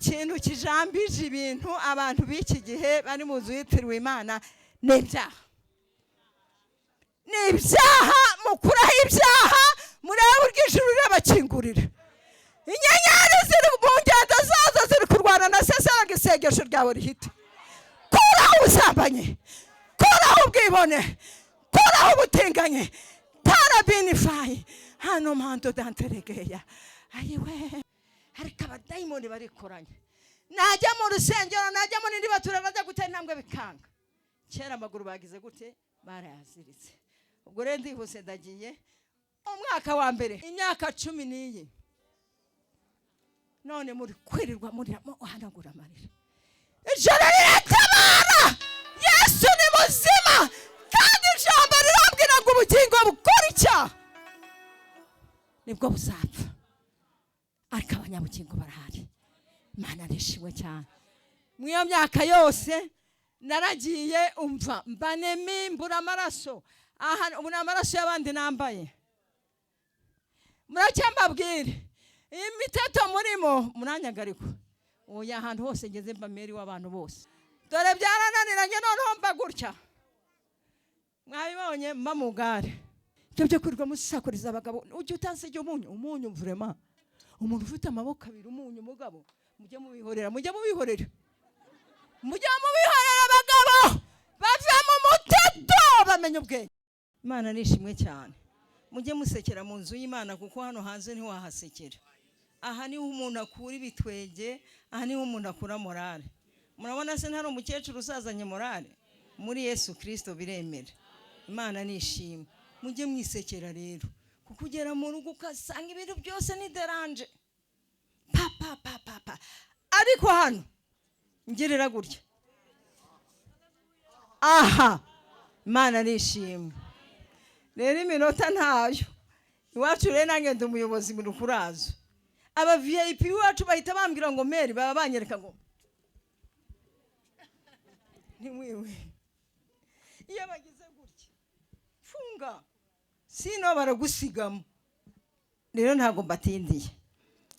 Ikintu kijambije ibintu, abantu b'iki gihe bari mu nzu yitiriwe Imana, ni ibyaha, ni ibyaha. Mukuraho ibyaha, murebe uburyo ijuru rirabakingurira. Inyenyeri ziri mu ngendo zazo, ziri kurwana na sesera ngo isengesho ryawe rihite. Kuraho ubusambanyi, kuraho ubwibone, kuraho ubutinganyi. Tarabinifayi hano mpando danteregeya. Ayiwe, ariko abadayimoni barikoranye. Najya mu rusengero, najya muri indi batura, bajya gutera intambwe bikanga. Kera amaguru bagize gute? Barayaziritse. Ubwo rero ndihuse, ndagiye. Umwaka wa mbere, imyaka 10 n'iyi, none muri kwirirwa muriramo uhanagura amarira. Ijoro riratabara. Yesu ni muzima, kandi ijambo rirambwira ngo ubugingo bukora icyaha nibwo buzapfa, ariko abanyabugingo barahari. Imana nishimwe cyane. Mu iyo myaka yose naragiye, umva, mbanemi, mbura amaraso. Aha ubu ni amaraso y'abandi nambaye. Muracyambabwire, iyi miteto murimo muranyagarikwa. Oya, ahantu hose ngeze mba meri w'abantu bose. Dore byarananiranye, noneho mba gutya mwabibonye, mba mu gare. Ibyo byo kwirirwa musakuriza abagabo, ujya utansiga umunyu, umunyu vurema, umuntu ufite amaboko abiri, umunyu, umugabo, mujye mubihorera, mujye mubihorera, mujye mubihorera. Abagabo bave mu muteto, bamenye ubwenge. Imana nishimwe cyane. Mujye musekera mu nzu y'Imana, kuko hano hanze ntiwahasekera. Aha niho umuntu akura ibitwenge, aha niho umuntu akura morale. Murabona se ntari umukecuru usazanye morale muri Yesu Kirisito? Biremera. Imana nishimwe. Mujye mwisekera rero, kuko ugera mu rugo ugasanga ibintu byose ni danger, pa pa pa pa pa. Ariko hano ngirira gutya aha. Imana nishimwe. Rero iminota ntayo. Iwacu rero nanjye ndi umuyobozi mu rukurazo. Aba VIP iwacu bahita bambwira ngo meri, baba banyereka ngo ntiwiwe. Iyo bagize gutya, funga, sino baragusigamo. Rero ntabwo mbatindiye.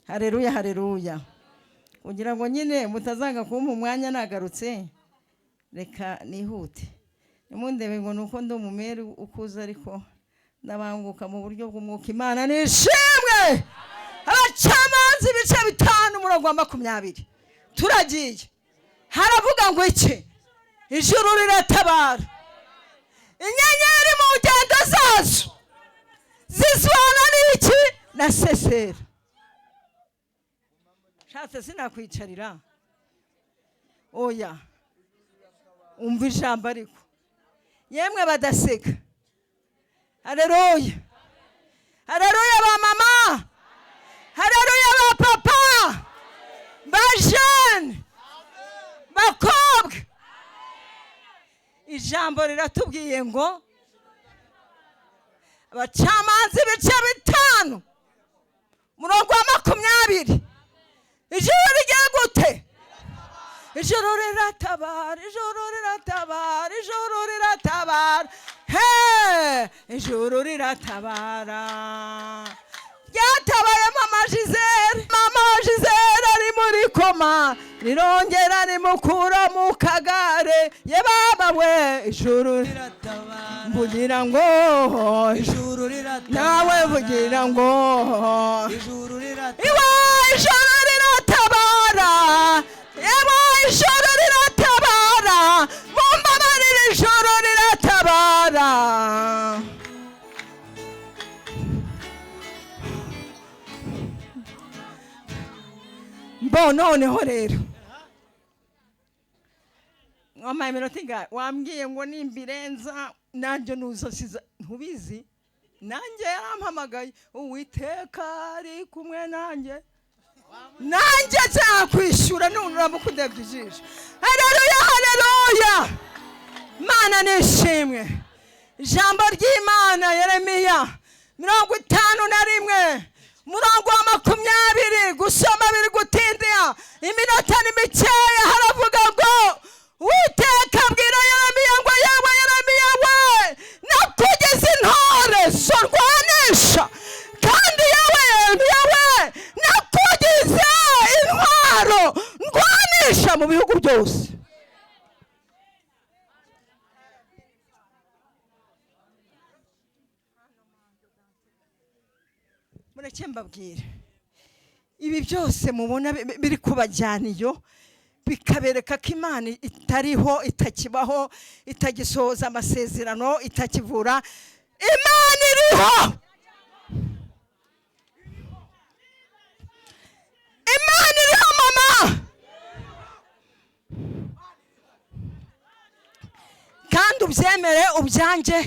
Hareruya, hareruya. Kugira ngo nyine mutazanga kumpa umwanya nagarutse, reka nihute. Nimundebe ngo ni uko ndi umumeri ukuze, ariko ndabanguka mu buryo bw'umwuka. Imana nishimwe. Abacamanza ibice 5, umurongo wa 20, turagiye. Haravuga ngo iki? Ijuru riratabara, inyenyeri mu ngendo zazo zizwana n'iki? Na sesera. Shatse sinakwicarira. Oya, umva ijambo ariko yemwe badaseka. Hareruya, hareruya. Ba mama, hareruya. Ba papa, ba jeunes, bakobwa, ijambo riratubwiye ngo, Abacamanza ibice 5, murongo wa 20, ijuru rigiye gute? Ijuru riratabara, ijuru riratabara, ijuru riratabara. He, ijuru riratabara, ryatabaye mama Gisele. Mama Gisele ari muri coma, rirongera rimukura mu kagare. Ye baba we, ijuru Riratabara. Mvugira ngo Ijuru riratabara. Nawe vugira ngo Ijuru riratabara. Iwe, ijuru riratabara. Yewe, ijuru riratabara. Mumbabarire, ijuru riratabara. Mbo noneho rero wampaye iminota ingahe? Wambwiye ngo nimbirenza nanjye nuza siza ntubizi. Nanjye yarampamagaye. Uwiteka ari kumwe nanjye, nanjye nzakwishyura nuramuka undebye ijisho. Hareruya, hareruya. Mana nishimwe. Ijambo ry'Imana, Yeremiya 51, murongo wa 20, gusoma biri gutindira, iminota ni mikeya. Haravuga ngo, Uwiteka abwira Yeremiya ngo: "Yewe Yeremiya we, nakugize intore zurwanisha, kandi yewe Yeremiya we, nakugize intwaro." Bigisha mu bihugu byose. Mureke mbabwire, ibi byose mubona biri kubajyana iyo, bikabereka ko Imana itariho, itakibaho, itagisohoza amasezerano, itakivura. Imana iriho, Imana iriho mama. Kandi ubyemere ubyange.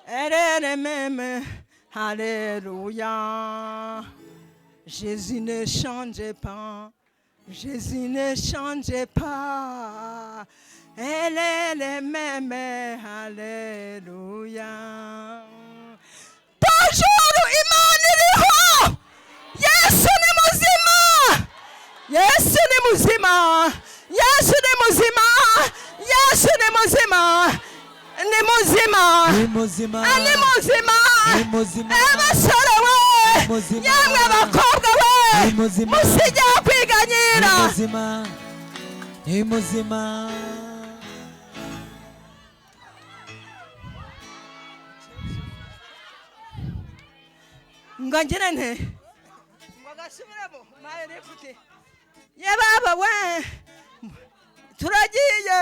Erere meme, haleluya. Jésus ne change pas, Jésus ne change pas. Elle est le même, alléluia. Toujours Imana iriho. Yesu ni muzima, Yesu ni muzima, Yesu ni muzima, Yesu ni muzima, ni muzima, Ni muzima. Ni muzima. Ni muzima. Abasore we, Ni muzima. yemwe abakobwa we, Ni muzima. musijya kwiganyira. Ni muzima. Ni muzima. Ngo ngire nte, ngo gasubiremo maye rifuti ye baba we, turagiye.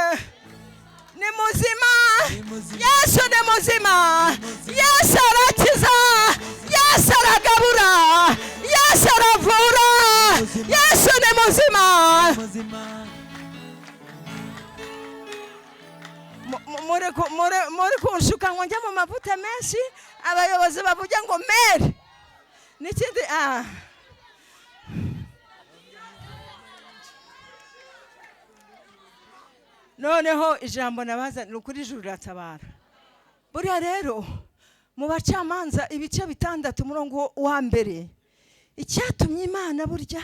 Ni muzima. Ni muzima. Yesu ni muzima. Yesu arakiza, Yesu aragabura, Yesu aravura. Muzima. Yesu ni muzima. Muzima. Muri kunshuka ngo njye mu mavuta menshi, abayobozi bavuge ngo mere n'ikindi. Ah, noneho ijambo nabaza ni ukuri, ijuru riratabara. Buriya rero mu Bacamanza ibice 6 umurongo wa 1, icyatumye Imana burya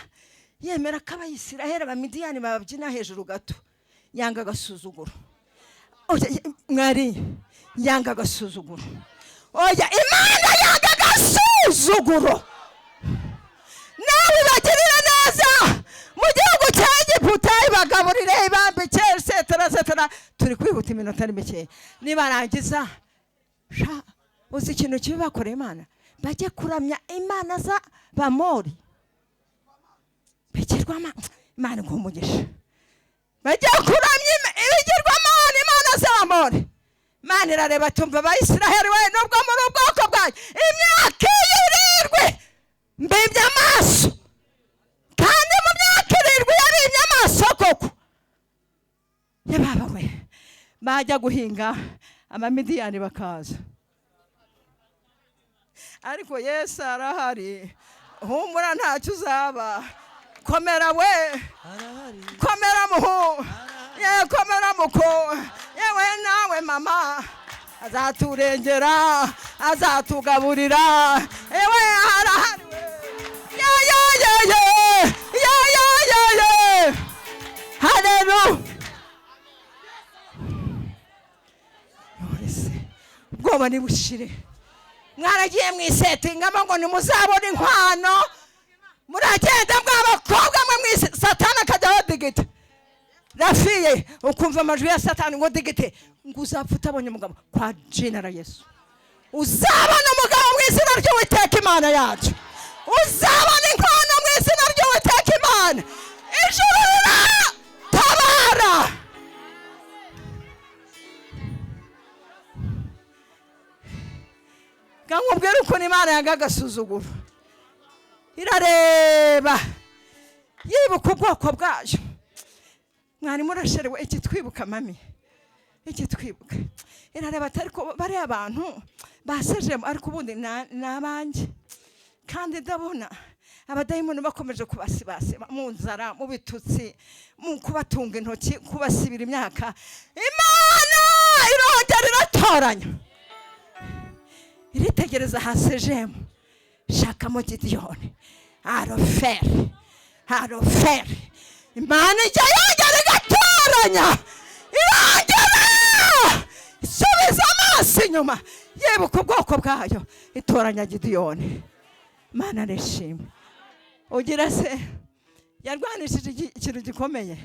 yemera ko Abayisiraheli Abamidiyani bababyina hejuru gato, yanga agasuzuguro. Oya, mwari yanga agasuzuguro. Oya, Imana yanga agasuzuguro. Nawe bagirira neza mu gihugu cya Egiputa, ibagaburire, ibambike, setera setera. Turi kwihuta, iminota ari mikeya. Nibarangiza sha, uzi ikintu kibi bakoreye Imana? Bajye kuramya imana za Bamori, bigirwama. Imana iguha umugisha. Bajye kuramya ibigirwamana, imana z'Abamori. Imana irareba, tumva Abayisiraheli we, nubwo muri ubwoko bwanyu imyaka 7 mbibye amaso, kandi mu myaka 7 yabimye amaso koko. Yababa we, bajya guhinga Abamidiyani bakaza, ariko Yesu arahari. Humura, ntacyo uzaba. Komera we. Arahari. Komera muhu ye, komera muko yewe, nawe mama, azaturengera, azatugaburira. Yewe, arahari we. Ye ye ye ye ye ye ye ye, haleluya. None ubwoba nibushire. Mwaragiye mwisetingamo ngo ntimuzabone inkwano, muragenda mw'abakobwa mwe mwise, Satani akajya abadigita rafiye, ukumva amajwi ya Satani ngo digite, ngo uzapfa utabonye umugabo. Kwa jina la Yesu uzabona umugabo mu izina ry'Uwiteka Imana yacu. Uzabona inkwano mu izina ry'Uwiteka Imana. Ijuru riratabara. Nkubwire ukuntu Imana yanga agasuzuguro. Irareba, yibuka ubwoko bwayo. Mwari murasherewe iki twibuka mami, iki twibuka. Irareba ati ariko bariya abantu basejemo, ariko ubundi ni abanjye, kandi ndabona abadayimoni bakomeje kubasibasiba mu nzara, mu bitutsi, mu kubatunga intoki, kubasibira imyaka. Imana irongera iratoranya, iritegereza hasejemo, shakamo Gidiyoni aroferi aroferi. Imana ijya yongera igatoranya, irongera isubiza amaso inyuma, yibuka ubwoko bwayo, itoranya Gidiyoni. Imana nishimwe. Ugira se yarwanishije ikintu gikomeye.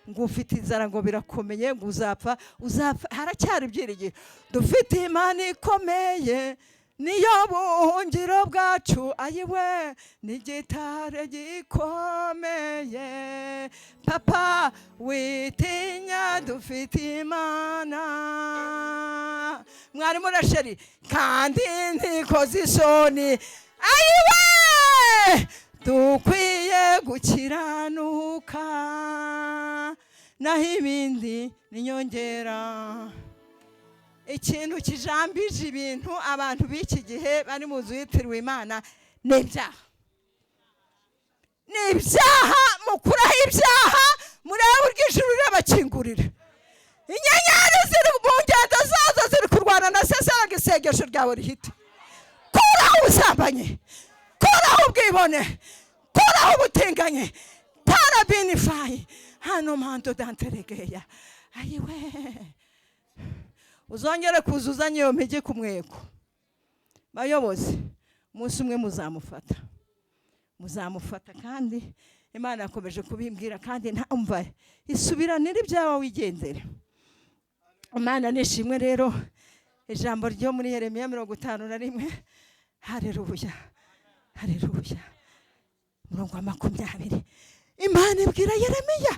Ngo ufite inzara, ngo birakomeye, ngo uzapfa, uzapfa. Haracyari ibyiringiro. Dufite Imana ikomeye, niyo buhungiro bwacu. Ayiwe, ni igitare gikomeye. Papa, witinya, dufite Imana. Mwarimu Rasheri, kandi ntikoze isoni. Ayiwe, dukwiye gukiranuka, naho ibindi ni inyongera. Ikintu kijambije ibintu abantu b'iki gihe bari mu nzu yitiriwe Imana ni ibyaha, ni ibyaha. Mukuraho ibyaha, murebe uburyo ijuru rirabakingurira. Inyenyeri ziri mu ngendo zazo, ziri kurwana na sesera ngo isengesho ryawe rihite. Kuraho ubusambanyi, kuraho ubwibone, kuraho ubutinganyi. Parabinifayi hano mando danteregeya. Ayiwe, uzongere kuza uzanye iyo mpigi ku mweko. Bayobozi, umunsi umwe muzamufata, muzamufata. Kandi Imana yakomeje kubimbwira, kandi ntamva isubiranire ibyawe, wigendere. Imana nishimwe. Rero ijambo ryo muri Yeremiya 51, hareruya, hareruya, umurongo wa 20, Imana ibwira Yeremiya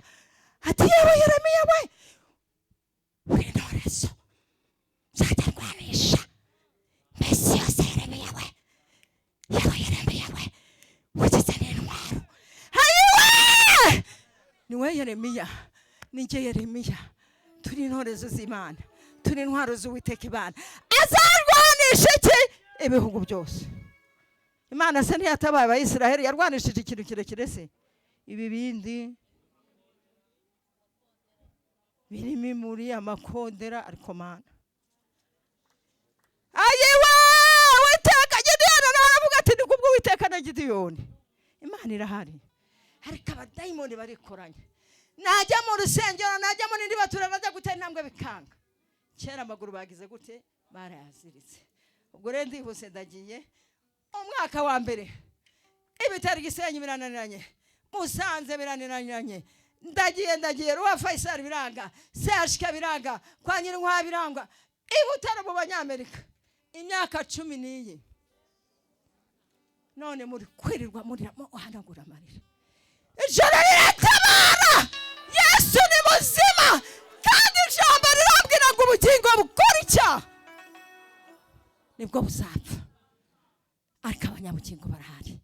ati: "Yewe Yeremiya we, uri intorezo nzajya ndwanisha mbese yose. Yeremiya we, yewe Yeremiya we, ugize n'intwaro." Ayiwe, ni we Yeremiya, ni njye Yeremiya. Turi intorezo z'Imana, turi intwaro z'Uwiteka Imana. Azarwanisha iki? Ibihugu byose. Imana se ntiyatabaye Abayisiraheli? Yarwanishije ikintu kirekire se? Ibi bindi birimo imuri, amakondera, ariko Mana, ayiwe, Witeka! Gidiyoni nawe aravuga ati: "Ni kubwo Witeka na Gidiyoni." Imana irahari, ariko abadayimoni barikoranye. Najya mu rusengero, najya muri indi batura, bajya gutera intambwe bikanga. Kera amaguru bagize gute? Barayaziritse. Ubwo rero ndihuse, ndagiye. Umwaka wa mbere, ibitaro Gisenyi birananiranye, Musanze birananiranye. Ndagiye, ndagiye Roi Faisal biranga, CHK biranga, kwa Nyirinkwaya biranga, i Butare mu Banyamerika. Imyaka 10 n'iyi none muri kwirirwa murira, muhanagura amarira. Ijoro riratabara. Yesu ni muzima, kandi ijambo rirambwira ngo ubugingo bukora icyaha nibwo buzapfa, ariko abanyabugingo barahari.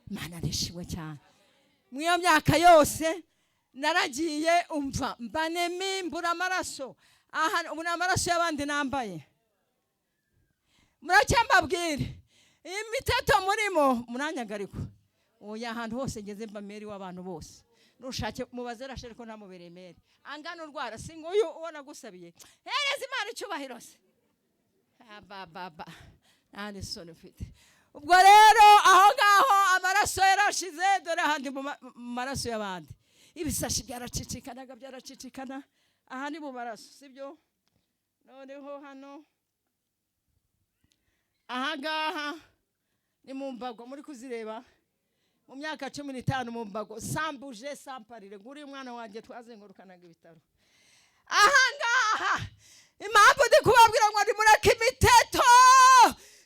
Imana nishimwe cyane. Mu iyo myaka yose naragiye, umva, mbanemi, mbura amaraso. Aha ubu ni amaraso y'abandi nambaye. Muracyo mbabwire, iyi miteto murimo muranyagarikwa. Oya, ahantu hose ngeze mba meri w'abantu bose. Nushake mubaze Rasheli ko ntamubereye meri angana urwara. Si nguyu uwo nagusabiye? Hereza Imana icyubahiro se. Abababa, nta n'isoni ufite. Ubwo rero aho ngaho amaraso yarashize. Dore ahandi mu maraso y'abandi, ibisashi byaracicikanaga, byaracicikana. Aha ni mu maraso, sibyo? Noneho hano, aha ngaha ni mu mbago, muri kuzireba. Mu myaka 15 mu mbago, sambuje samparire. Nguriya umwana wanjye twazengurukanaga ibitaro. Aha ngaha, impamvu ndi kubabwira ngo nimureke imiteto,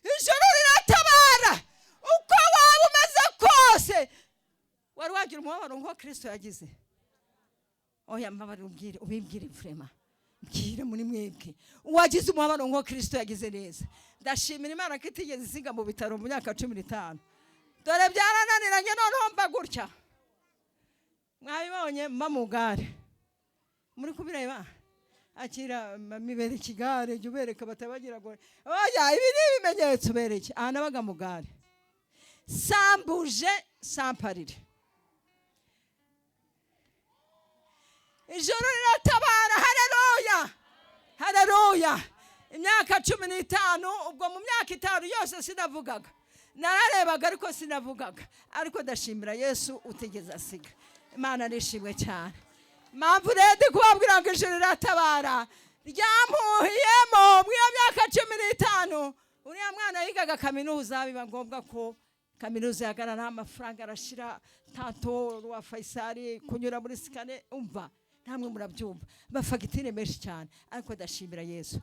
ijoro riratabara. Uko waba umeze kose, wari wagira umubabaro nk'uwo Kirisito yagize? Oya, mbabarira umbwire, ubimbwire vraiment. Mbwire muri mwebwe uwagize umubabaro nk'uwo Kirisito yagize neza. Ndashimira Imana ko itigeze isiga mu bitaro mu myaka 15. Dore byarananiranye, noneho mba gutya. Mwabibonye, mba mu gare, muri kubireba. Akira mibere ikigare, jya ubereka batabagira ngo oya, ibi ni ibimenyetso. Bereke aha nabaga mu gare, sambuje samparire. Ijoro riratabara. Haleluya, haleluya. Imyaka 15. Ubwo mu myaka 5 yose sinavugaga, nararebaga ariko sinavugaga. Ariko ndashimira Yesu utigeze asiga. Imana nishimwe cyane. Impamvu rero ndi kubabwira ngo ijoro riratabara, ryampuhiyemo mu iyo myaka 15. Uriya mwana yigaga kaminuza, biba ngombwa ko kaminuza ihagarara, amafaranga arashira. Tato Roi Faisal, kunyura muri scanner, umva. Namwe murabyumva, amafagitire menshi cyane, ariko ndashimira Yesu.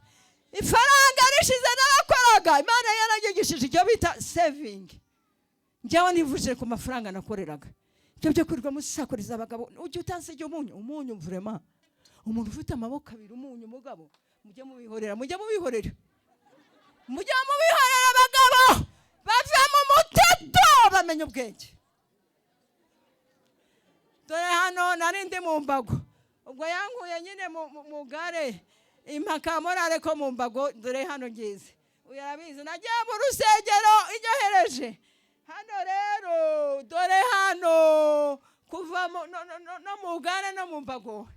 Ifaranga rishize narakoraga, Imana yaranyigishije icyo bita saving. Njyewe nivuje ku mafaranga nakoreraga, ibyo byo kwirirwa musakuriza abagabo. Ujya utansiga umunyu, umunyu vraiment, umuntu ufite amaboko abiri, umunyu, umugabo, mujye mubihorera, mujye mubihorera, mujye mubihorera. Abagabo bave mu muteto, bamenye ubwenge. Dore hano nari ndi mu mbago, ubwo yankuye nyine mu gare, impaka morale ko mu mbago. Dore hano ngize, uyu arabizi, nagiye mu rusengero inyohereje hano. Rero dore hano kuva no mu gare no mu mbago,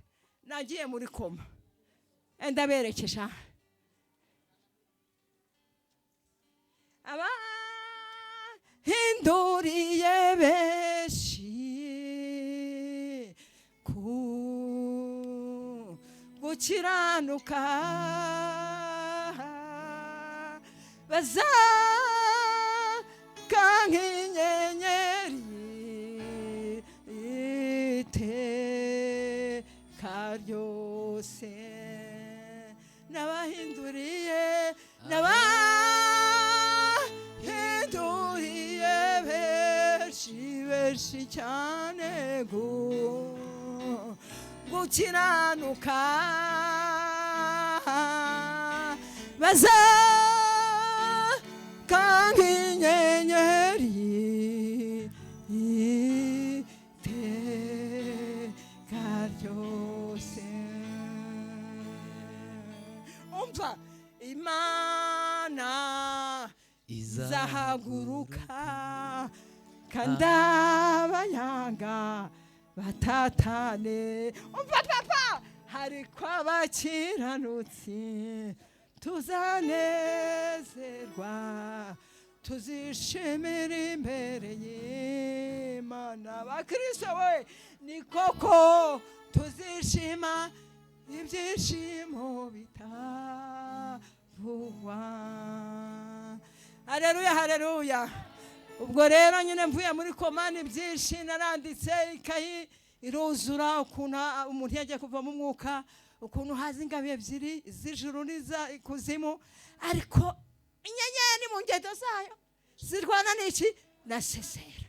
nagiye muri koma. Ndaberekesha abahinduriye benshi ku gukiranuka, bazaka nk'inyenyeri iteka ryose. N'abahinduriye, n'abahinduriye benshi, benshi cyane gukiranuka, bazaka nk'inyenyeri iteka ryose. Umva, Imana izahaguruka kandi abayanga batatane. Umva papa, hariko abakiranutsi tuzanezerwa, tuzishimira imbere y'Imana. Bakristo we, ni koko tuzishima ibyishimo bitavugwa. Hareruya, hareruya! Ubwo rero nyine mvuye muri koma, ni byinshi naranditse, ikayi iruzura, ukuntu umuntu yagiye kuvamo umwuka, ukuntu haza ingabo ebyiri z'ijuru n'iza ikuzimu, ariko inyenyeri mu ngendo zayo zirwana n'iki na sesera,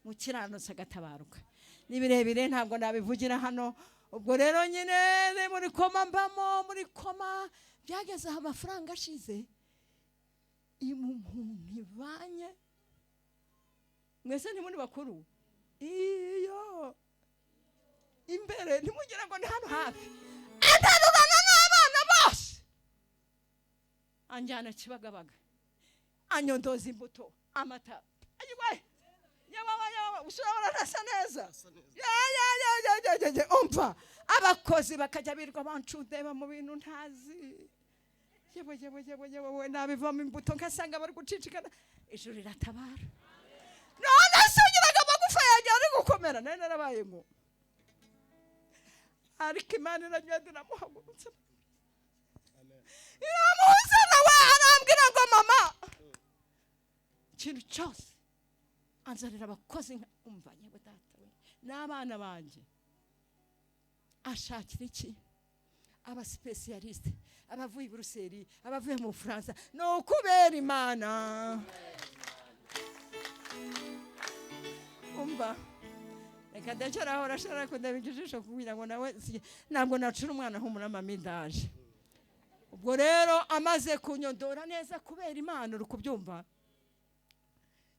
mukiranutsi agatabaruka. Ni birebire, ntabwo nabivugira hano. Ubwo rero nyine ni muri koma, mbamo muri koma, byageze aho amafaranga ashize, umuntu ivanye. Mwese ntimuri bakuru, iyo imbere ntimugire ngo ni hano hafi. Antarurana n'abana bose, anjyana Kibagabaga, anyondoza imbuto, amata. Ayiwe, yewe yewe, ushobora ntasa neza. Ya ya ya ya ya ya ya! Umva, abakozi bakajya birirwa bancundeba mu bintu ntazi. Yewe yewe yewe yewe we, nabivamo imbuto ngasanga bari gucicikana. Ijuru riratabara. None se ugiraga amagufa yanjye ari gukomera? Nari narabaye ngo, ariko Imana iragenda iramuhagurutsa, iramuzana. We arambwira ngo: "Mama, ikintu cyose." Anzanira abakozi umva, yewe data we, n'abana banjye ashakira iki, abasipesiyalisite, abavuye i Buruseli, abavuye mu Bufaransa. Ni ukubera Imana. Umva, reka ndekeraho. Urashobora kundeba ijisho kugira ngo nawe ntabwo nacura umwana humura mama, ndaje. Ubwo rero amaze kunyondora neza kubera Imana, uri kubyumva,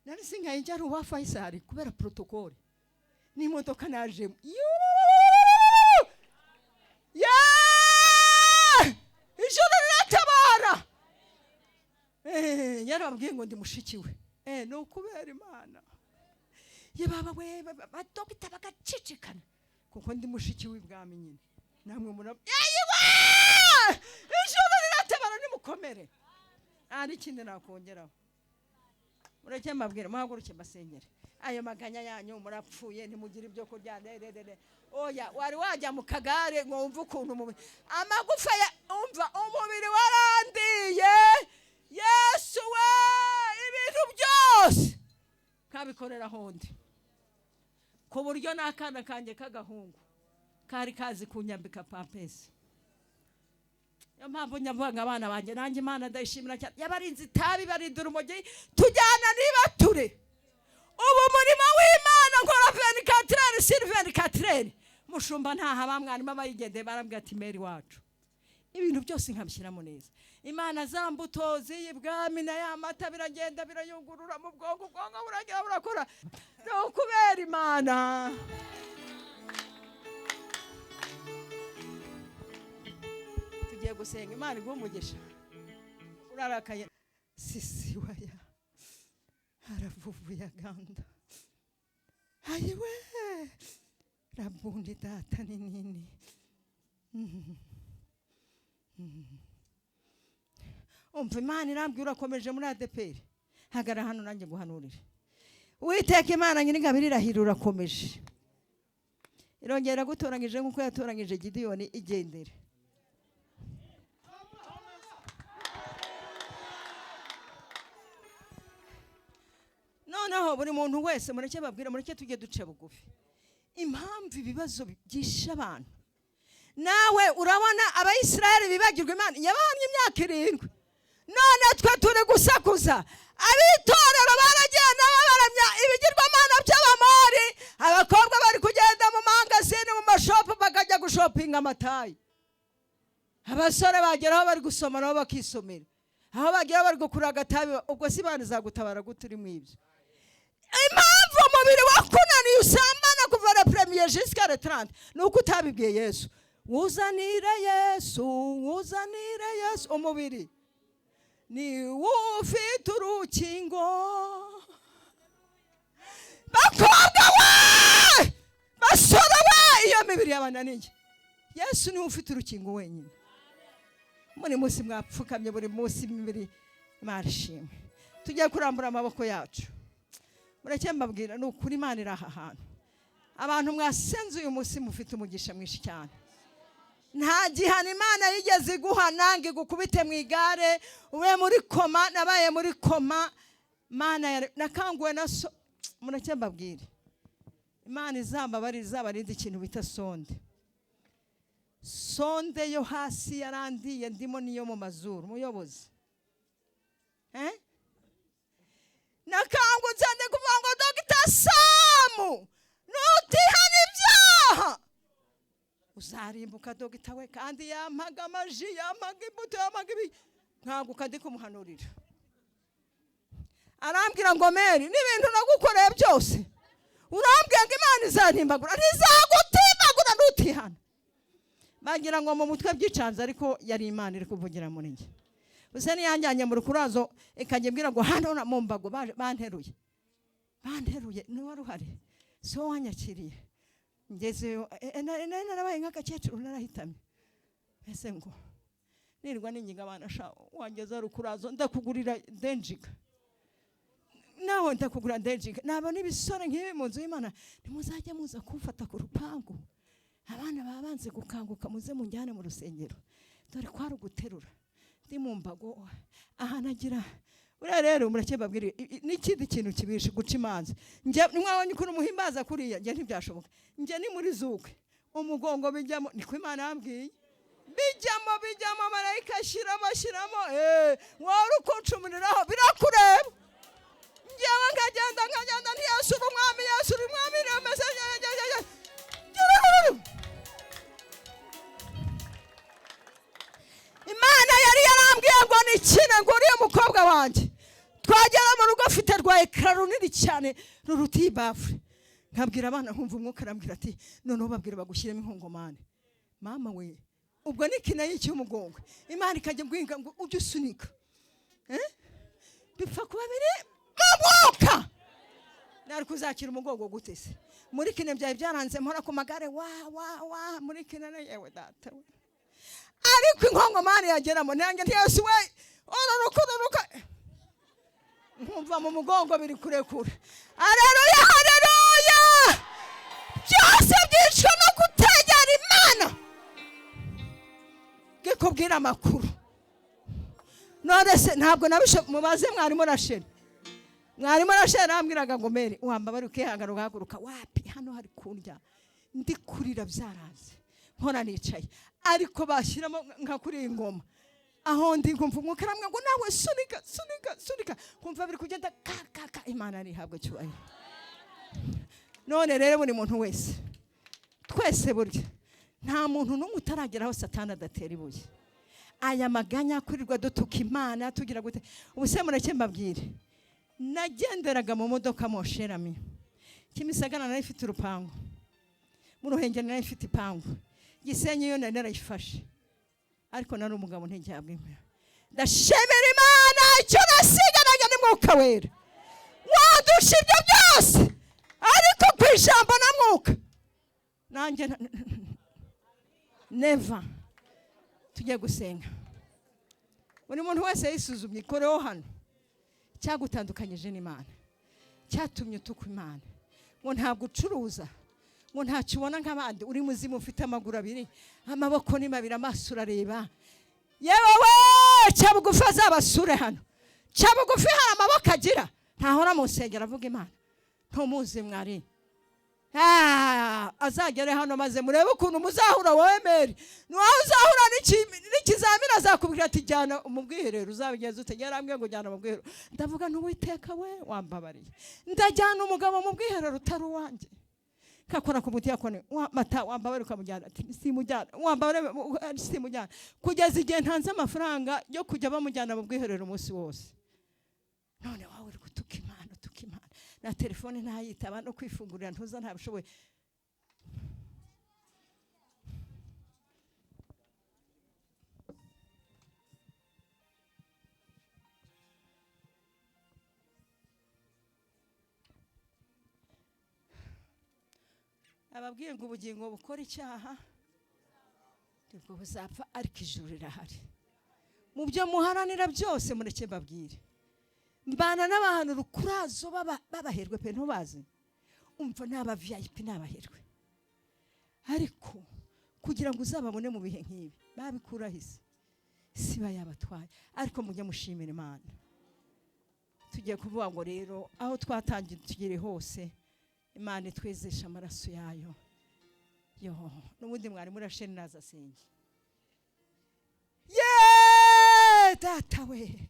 nari singaye njya uwa Faisal kubera protocole n'imodoka najemo. Yuuu! Yeah! Ijuru riratabara. Yarababwiye ngo ndi mushiki we. Ni ukubera Imana. Ye baba we, badogita bagacicikana kuko ndi mushiki w'ibwami nyine. Namwe mura. Yeyiwe, ijuru riratabara, nimukomere. Nta n'ikindi nakongeraho, mureke mbabwire. Muhaguruke mbasengere. Ayo maganya yanyu, murapfuye, ntimugire ibyo kurya rererere. Oya, wari wajya mu kagare ngo wumve ukuntu umubiri, amagufa ya, umva, umubiri warandiye. Yesu we, ibintu byose kabikorera hondi, ku buryo n'akana kanjye k'agahungu Kari kazi kunyambika pampesi. Niyo mpamvu nyavuga abana banjye, nanjye Imana ndayishimira cyane, yabarinze itabi, barinda urumogi, tujyana nibature. Ubu murimo w'Imana nkora 24 sur 24. Mushumba ntaha, bamwarimu abayigendeye barambwira ati Meri wacu, ibintu byose nkabishyiramo neza. Imana za mbuto z'iyi bwami na ya mata biragenda birayungurura mu bwonko, ubwonko buragira burakora. Ni ukubera Imana. Tugiye gusenga, Imana iguhe umugisha. Urarakaye sisi waya haravuvuye aganda ayiwe rabundi data ni nini. Umva, Imana irambwira urakomeje muri ADEPR. Hagara hano nanjye guhanurire. Uwiteka Imana Nyiringabire irahira, urakomeje. Irongera gutoranyije nk'uko yatoranyije Gidiyoni, igendere. Noneho buri muntu wese mureke babwire, mureke tujye duce bugufi. Impamvu ibibazo byishe abantu, nawe urabona Abayisiraheli bibagirwa Imana yabanye imyaka 7, none twe turi gusakuza. Abitorero baragenda babaramya ibigirwamana by'Abamori, abakobwa bari kugenda mu mangazini, mu mashopu, bakajya gushopinga amatayi. Abasore bageraho bari gusoma nabo bakisomera, aho bagera bari gukura agatabi. Ubwo si Imana izagutabara gute uri mu ibyo? Impamvu umubiri wakunaniye usambana kuva la première jusqu'à la 30 ni uko utabibwiye Yesu. Wuzanire Yesu, wuzanire Yesu. Umubiri ni ufite urukingo. Bakobwa we, basore we, iyo mibiri yabananiye, Yesu niwe ufite urukingo wenyine. Muri munsi mwapfukamye, buri munsi imibiri. Imana ishimwe. Tugiye kurambura amaboko yacu. Mureke mbabwira, ni ukuri Imana iri aha hantu. Abantu mwasenze uyu munsi mufite umugisha mwinshi cyane. Nta gihano Imana yigeze iguhana ngo igukubite mu igare ube muri koma. Nabaye muri koma, Mana nakanguwe na so. Mureke mbabwire, Imana izambabare, izabarinde ikintu bita sonde. Sonde yo hasi yarandiye, ndimo niyo mu mazuru. Muyobozi, nakangutse ndi kuvuga ngo Dogita Samu, nutihana ibyaha uzarimbuka. Dogita we kandi yampaga amaji, yampaga imbuto, yampaga ibi. Nkanguka ndi kumuhanurira, arambwira ngo Meri, n'ibintu nagukoreye byose urambwira ngo Imana izantimbagura? Ntizagutimbagura nutihana. Bagira ngo mu mutwe byicanze, ariko yari Imana iri kuvugira muri njye. Gusa niyanjyanye mu rukurazo, ikajya imbwira ngo hano mu mbago banteruye, banteruye, niwe wari uhari, si wowe wanyakiriye. Ngezeyo narabaye nk'agakecuru, narahitamye. Ese ngo nirwa n'ingingo abana, sha wangeza rukurazo ndakugurira denjiga, nawe ndakugura denjiga. Nabona ibisore nk'ibi mu nzu y'Imana, ntimuzajya muza kumfata ku rupangu, abana baba banze gukanguka, muze munjyane mu rusengero. Dore kwari uguterura ndi mu mbago ahanagira. Buriya rero mureke mbabwire, n'ikindi kintu kibishe guca imanza. Njye mwabonye ukuntu muhimbaza kuriya, njye ntibyashoboka. Njye ni muri zuke umugongo bijyamo, niko Imana yambwiye, bijyamo bijyamo, marayika ashyiramo ashyiramo, wari ukuncumuriraho birakureba. Njyewe nkagenda nkagenda, ntiyasura umwami, yasura umwami remeze. Imana yari yarambwiye ngo nikine, ngo uriya mukobwa wanjye twagera mu rugo afite rwa ekara runini cyane ruruta iyi bafure. Nkabwira abana, nkumva umwuka arambwira ati noneho babwira bagushyiremo inkongomani. Mama we, ubwo ni kina y'icy'umugongo. Imana ikajya mbwinga ngo ujye usunika, bipfa kuba biri mu mwuka. Nari kuzakira umugongo gute se? Muri kine byari byaranze, mpora ku magare wa wa wa muri kine na yewe data we. Ariko inkongomani yageramo nanjye ntiyasi we ururuka ururuka, nkumva mu mugongo biri kurekura. Haleluya, haleluya! Byose byicwa no kutegera Imana ngikubwira amakuru. None se ntabwo nabisho? Mubaze mwarimu Rasheli. Mwarimu Rasheli arambwiraga ngo Meri, wambabari ukihangana ugahaguruka. Wapi, hano hari kundya. Ndi kurira byaranze, mpora nicaye, ariko bashyiramo nka kuri iyi ngoma aho ndi, nkumva Umwuka aramwe ngo nawe sunika, sunika, sunika, nkumva biri kugenda ka ka ka. Imana ntihabwe cyubahiro. None rero buri muntu wese, twese burya nta muntu n'umwe utaragera aho Satani adatera ibuye. Aya maganya kurirwa dutuka Imana, tugira gute? Ubu se mureke mbabwire, nagenderaga mu modoka mon cher ami. Kimisagara nari ifite urupangu, mu Ruhengeri nari ifite ipangu, Gisenyi yo nari narayifashe, ariko nari umugabo ntigihabwa imwe. Ndashimira Imana, icyo nasiganaga ni Mwuka Wera wadusha ibyo byose, ariko ku ijambo na Mwuka nanjye neva. Tujye gusenga, buri muntu wese yisuzumye, ikoreho hano cyagutandukanyije n'Imana, cyatumye utuka Imana, ngo ntabwo ucuruza, ngo ntacyo ubona nk'abandi, uri muzima, ufite amaguru abiri, amaboko ni mabiri, amaso urareba. Yewe we, cya bugufi azabasure hano. Cya bugufi hari amaboko agira, ntahora mu nsengero avuga Imana, ntumuzi mwari. Azagere hano maze murebe ukuntu muzahura. Wowe Meri, niwowe uzahura n'ikizamini, azakubwira ati jyana mu bwiherero. Uzabigenza ute? Yarambwiye ngo jyana mu bwiherero. Ndavuga n'Uwiteka we wambabariye, ndajyana umugabo mu bwiherero utari uwanjye? Kakora ku mudiyakoni wa mata, wambabare ukamujyana, ati simujyana, wambabare simujyana, kugeza igihe ntanze amafaranga yo kujya bamujyana mu bwiherero umunsi wose. None wowe uri gutuka Imana, utuka Imana, na telefone ntayitaba, no kwifungurira ntuza, ntabishoboye. Ababwiye ngo ubugingo bukora icyaha nibwo buzapfa, ariko ijuru rirahari. Mu byo muharanira byose, mureke mbabwire, mbana n'abantu rukurazo babaherwe pe, ntubazi, umva, ni aba VIP, ni abaherwe, ariko kugira ngo uzababone mu bihe nk'ibi babikuraho isi siba yabatwaye. Ariko mujye mushimira Imana. Tugiye kuvuga ngo rero aho twatangiye tugere hose, Imana itwezesha amaraso yayo. Yo, n'ubundi mwari murasheni naza asenge. Ye data we,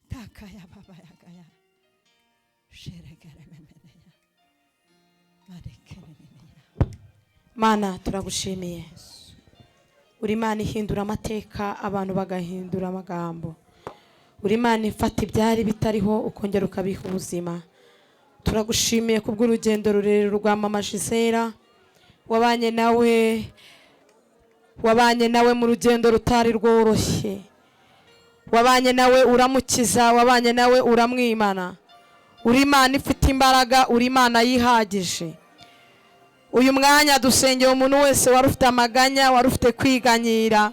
takaya baba yagaya sheregere memeneya marekereneya. Mana, turagushimiye, uri Imana ihindura amateka, abantu bagahindura amagambo. Uri Imana ifata ibyari bitariho ukongera ukabiha ubuzima. Turagushimiye kubw'urugendo rurerure rwa mama Gisela wabanye nawe, wabanye nawe mu rugendo rutari rworoshye, wabanye nawe uramukiza, wabanye nawe uramwimana. Uri Imana ifite imbaraga, uri Imana yihagije. Uyu mwanya dusengeye umuntu wese wari ufite amaganya, wari ufite kwiganyira,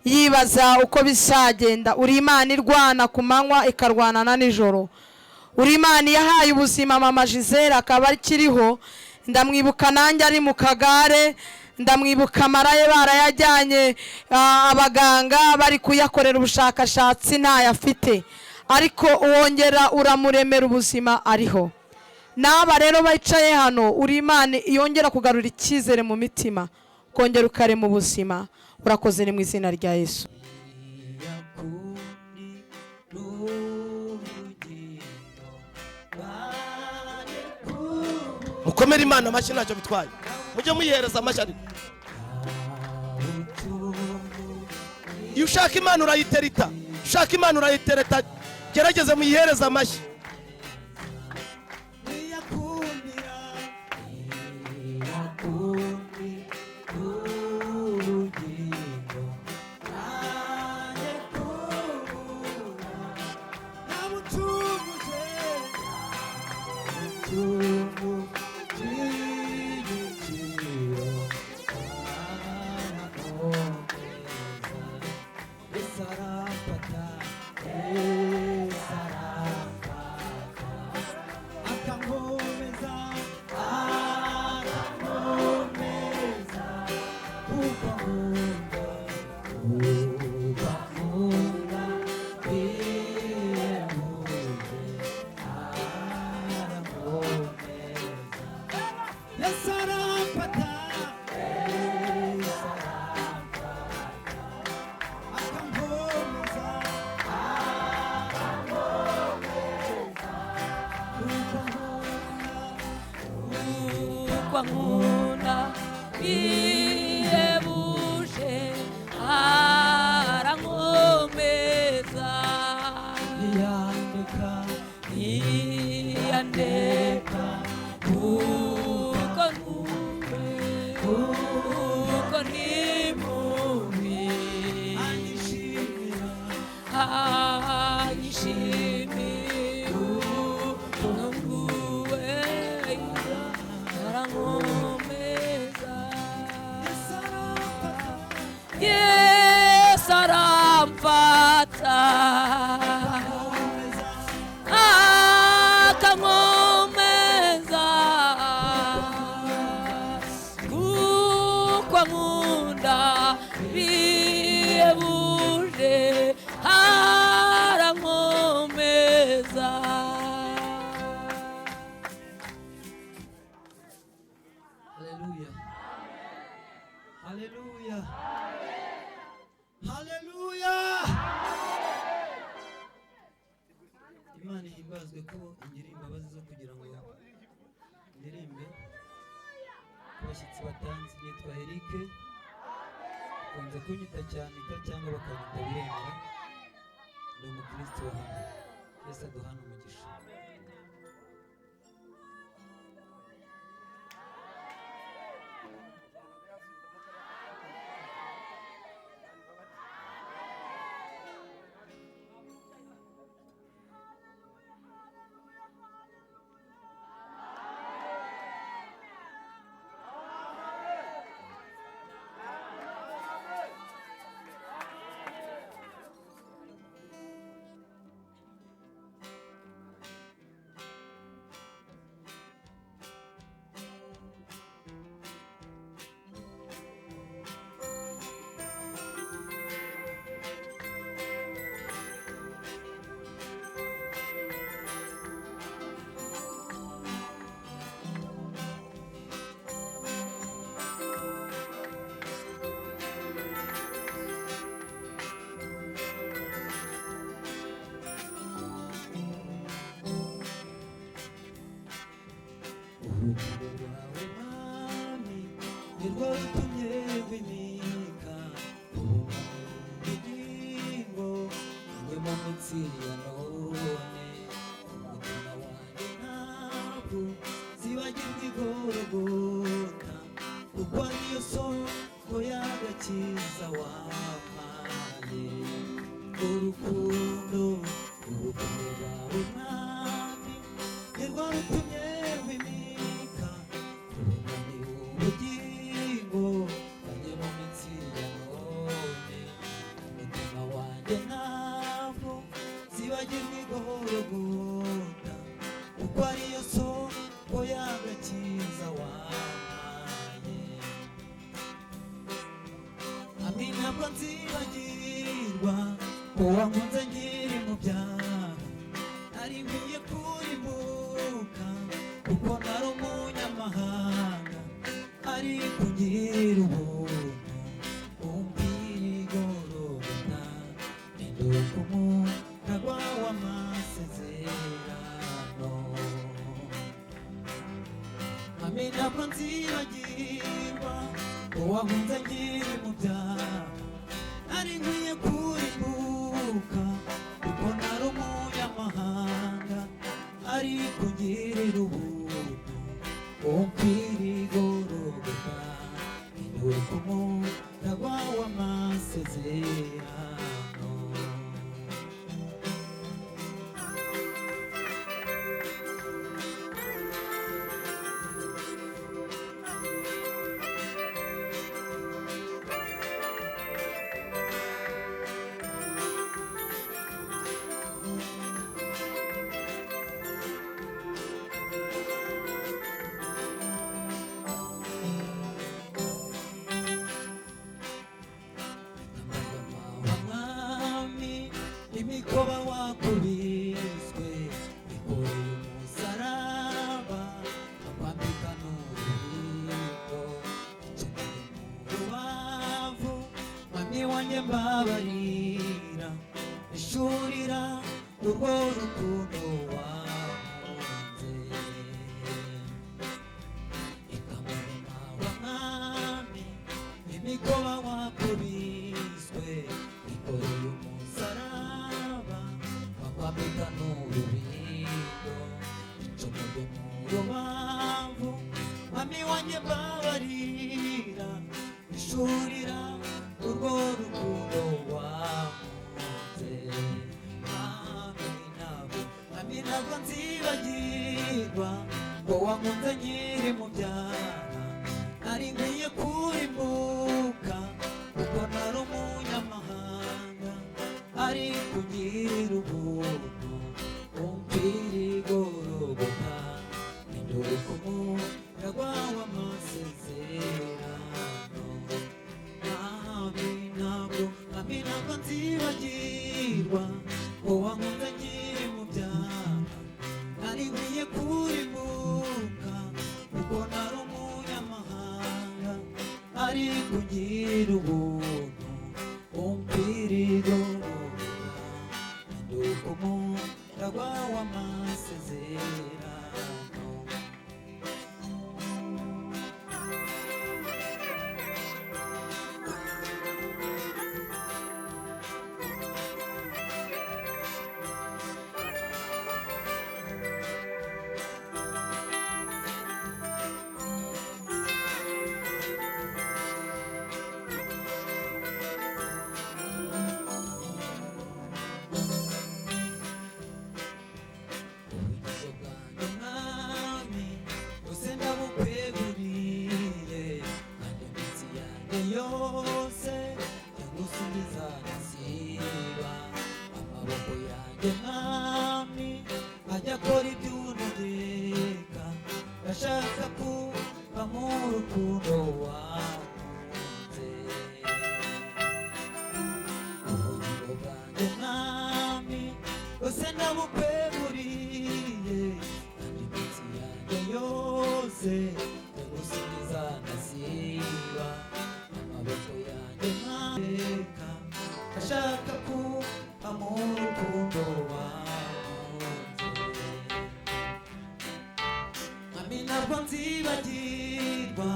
yibaza uko bizagenda. Uri Imana irwana ku manywa, ikarwana na nijoro. Uri Imana yahaye ubuzima mama Gisele akaba akiriho. Ndamwibuka nanjye ari mu kagare, ndamwibuka amaraye barayajyanye, abaganga bari kuyakorera ubushakashatsi ntayafite, ariko wongera uramuremera ubuzima, ariho. N'aba rero bicaye hano, uri Imana yongera kugarura icyizere mu mitima, kongera ukarema ubuzima. Urakoze, ni mu izina rya Yesu. Yakundi n'ubugingo bane. Mukomere Imana amashyi, ntacyo bitwaye, mujye muyihereza amashyi. Ariko iyo ushaka Imana urayiterita, ushaka Imana urayitereta, gerageze muyihereze amashyi. Ntiyakundira, ntiyakundi n'ubugingo bane kubura ntabucunguje icyumu cy'igiciro arakomeza. Yesu aramfata, Yesu aramfata. ni mubi anyishimira ubu arankomeza. Yesu aramfata akankomeza kuko ankunda bihebuje arankomeza. Haleluya. Haleluya. Haleluya. Imana ihimbazwe ko ingiriye imbabazi zo kugira ngo ndirimbe ku bashyitsi batanze. Nitwa Eric, bakunze kunyita Cyanika cyangwa bakanyita Biremera. Ni umukristo wa hano. Yesu aduhane umugisha. Urukundo rwawe Mwami nirwo rutumye wimika ubugingo njye mu mitsi ya none. Umutima wanjye ntabwo zibagirwa igorogota kuko ariyo soko y'agakiza wampaye. Urukundo urukundo rwawe Mwami nirwo rutumye wimika ubugingo bwanjye mu mitsi ya none. Umutima wanjye ntabwo zibagirwa igorogota kuko ariyo soko y'agakiza wampaye. Hamwe ntabwo nzibagirwa ko wankunze nkiri mu byaha nari nkwiye kurimbuka kuko nari umunyamahanga ariko ngira ubuntu umbwira igororota mpinduka umuragwa w'amasezerano. Mami ntabwo nzibagirwa ko wankunze nkiri mu byaha nari nkwiye kurimbuka kuko nari umunyamahanga ariko ngirira ubuntu umpira igorogota mpinduka umuragwa w'amasezerano. Wa mwami imikoba wakubiswe ikoreye umusaraba akwambika n'urubindo icumbi mu rubavu. Mwami wanjye mbabarira ishurira urwo rukundo wakunze ikamurema. Wa mwami imikoba wakubiswe ikoreye umusaraba wakwambika n'urubindo icumbi mu rubavu. Mwami wanjye mbabarira ishuri Nzakurira urwo rukundo wankunze. Mwami ntabwo, Mwami ntabwo nzibagirwa ko wankunze nkiri mu byaha, nari nkwiye kurimbuka kuko nari umunyamahanga, ariko ungirira ubuntu umpira igorogota, mpinduka umuragwa w'amasezerano. Mwami ntabwo, Mwami ntabwo nzibagirwa ko wankunze nkiri mu byaha, nari nkwiye kurimbuka kuko nari umunyamahanga, ariko ungirira ubuntu umpira igorogota, mpinduka umuragwa w'amasezerano. Ubugingo bwanjye Mwami bwose ndabukweguriye, kandi iminsi yanjye yose ndagusubiza ntasiba. Amaboko yanjye Mwami ajya akora ibyo untegeka, ndashaka kuba mu rukundo wankunze. Ubugingo bwanjye Mwami bwose ndabukweguriye, kandi iminsi yanjye yose ndagusubiza ntasiba. Amaboko yanjye mweka ndashaka kuba mu rukundo wankunze. Mwami ntabwo nzibagirwa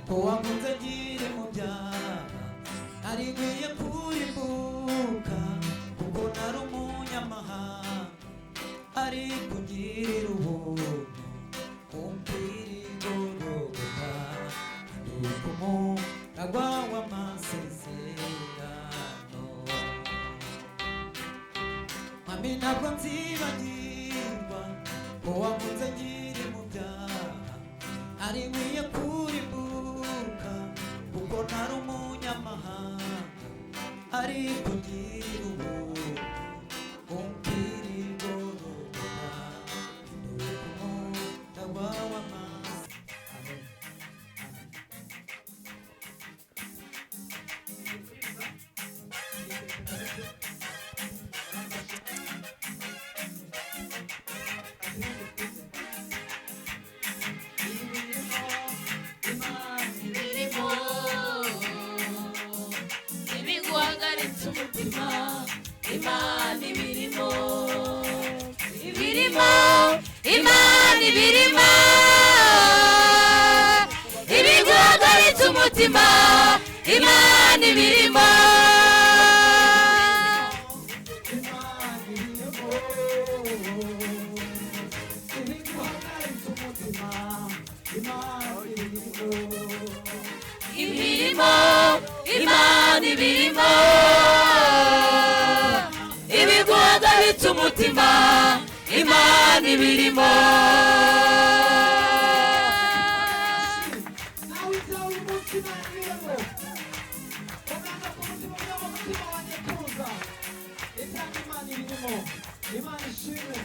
ko wankunze nkiri mu byaha, nari nkwiye kurimbuka kuko nari umunyamahanga, ariko ungirira ubuntu umpira igorogota, mpinduka umuragwa w'amasezerano. Mwami ntabwo nzibagirwa ko wankunze nkiri mu byaha, nari nkwiye kurimbuka kuko nari umunyamahanga, ariko ungirira ubuntu umpira igorogota, mpinduka umuragwa w'amasezerano. Amen. Ibirimo ibiguhagaritse umutima, Imana ibirimo, ibirimo, Imana ibirimo, ibiguhagaritse umutima, Imana ibirimo. Imirimo, Imana ibirimo, ibiguhagaritse umutima, Imana ibirimo. Nawe ibyawe uyu munsi Imana ibirimo. Umwana ku buzima bwabo, umutima wanjye tuza. Ibyanjye Imana ibirimo. Imana ishimwe.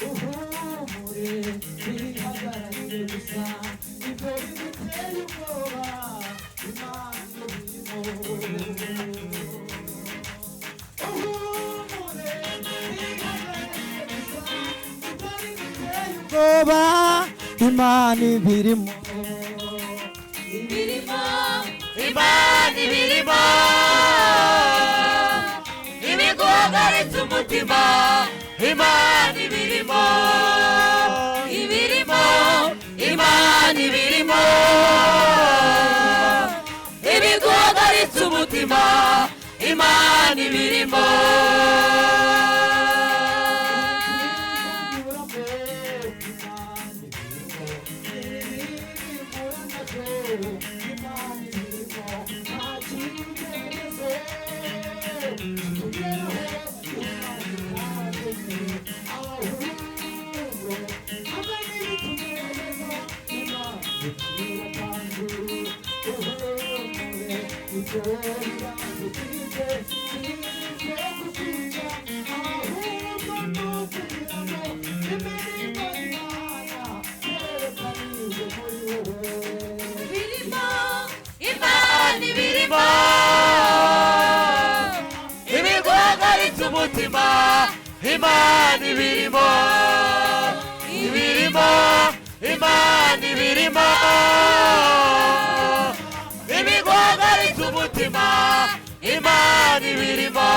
Uhumure bihagararire gusa ibyo biguteye ubwoba, Imana ibirimo. Uhumure bihagararire gusa ibyo biguteye ubwoba, Imana ibirimo. Ibirimo, Imana ibirimo, ibiguhagaritse umutima, Imana ibirimo, ibirimo, Imana ibirimo. Ibiguhagaritse umutima, Imana ibirimo. Ibirimo, Imana ibirimo. Ibiguhagaritse umutima, Imana ibirimo. Ibirimo, Imana ibirimo. Ibiguhagaritse umutima, Imana ibirimo.